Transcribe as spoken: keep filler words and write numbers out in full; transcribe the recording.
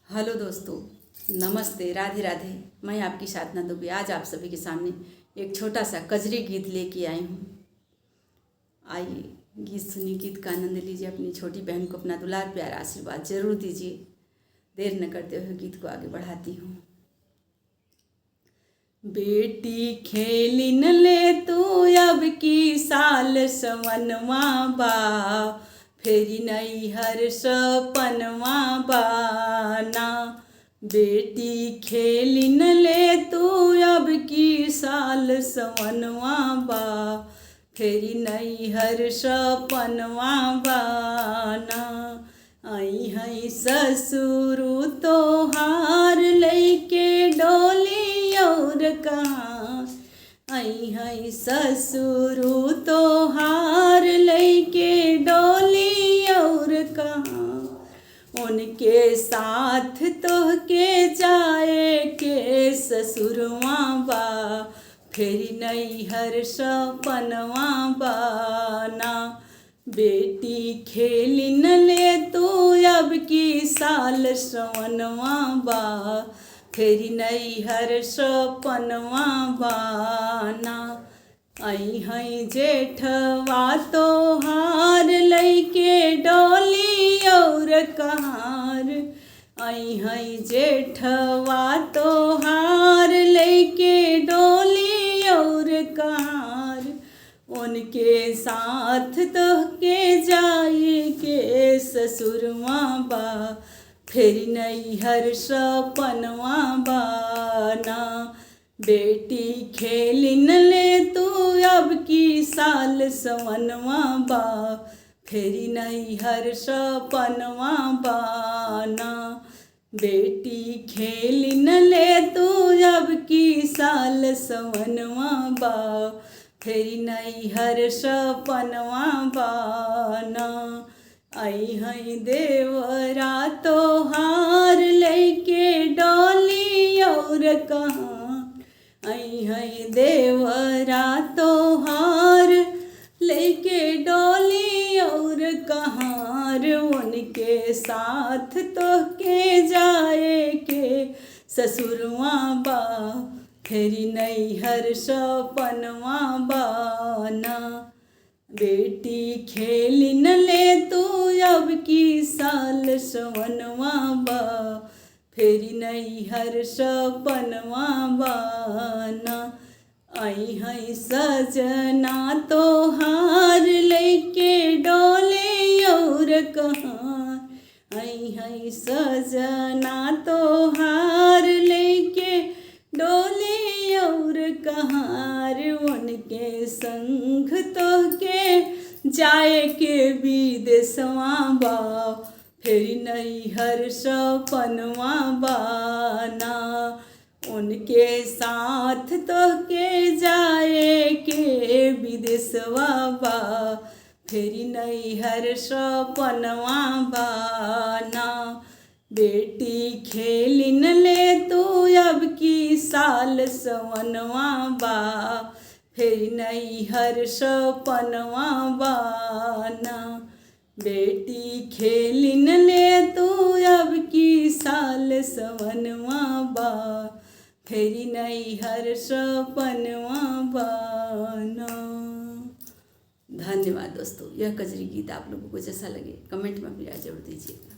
हेलो दोस्तों, नमस्ते, राधे राधे। मैं आपकी साधना दुबे आज आप सभी के सामने एक छोटा सा कजरी गीत लेके आई हूँ। आइए, गीत सुनिए, गीत का आनंद लीजिए। अपनी छोटी बहन को अपना दुलार, प्यार, आशीर्वाद जरूर दीजिए। देर न करते हुए गीत को आगे बढ़ाती हूँ। बेटी खेलिन ले तू अब की साल सवनवा बा, फेरी नैहर सपनवा बा ना। बेटी खेलिन ले तू अब की साल सवनवा बा, फेरी नैहर सपनवा बा ना। अइहैं ससुरु तोहार लइके डोली और कहाँ, अइहैं ससुरु तोहार लइके डोली और कहाँ, उनके साथ तोहके जाए के ससुरवा बा, फेरी नैहर सपनवा बा ना। बेटी खेलिन ले तू अब की साल सवनवा बा, फेरी नैहर सपनवा बा ना। अइहैं जेठवा तोहार लइके डोली और कहार, अइहैं जेठवा तोहार लइके डोली और कहार, उनके साथ तोहके जाए के ससुरवा बा, फेरी नैहर सपनवा बा ना। बेटी खेलिन ले तू अब की साल सवनवा बा, फेरी नैहर सपनवा बा ना। बेटी खेलिन ले तू अब की साल सवनवा बा, फेरी नैहर सपनवा बा ना। अइहैं देवरा तोहार लइके डोली और कहार, अइहैं देवरा तोहार लइके डोली और कहार, उनके साथ तोहके जाए के ससुरवा बा, फेरी नैहर सपनवा बा ना। बेटी खेलिन ले तू अब की साल सवनवा बा, फेरी नैहर सपनवा बा ना। अइहैं सजना तोहार लइके डोली और कहार, अइहैं सजना तोहार लइके डोली और कहार, उनके संग तोहके जाए के विदेशवा बा, फेरी नैहर सपनवा बा ना। उनके साथ तोहके जाए के विदेशवा बा, फेरी नैहर सपनवा बा ना। बेटी खेलिन ले तू अब की साल सवनवा बा, फेरी नैहर सपनवा बा ना। बेटी खेलिन ले तू अब की साल सवनवा बा, फेरी नैहर सपनवा बा ना। धन्यवाद दोस्तों, यह कजरी गीत आप लोगों को जैसा लगे कमेंट में अपनी राय जरूर दीजिएगा।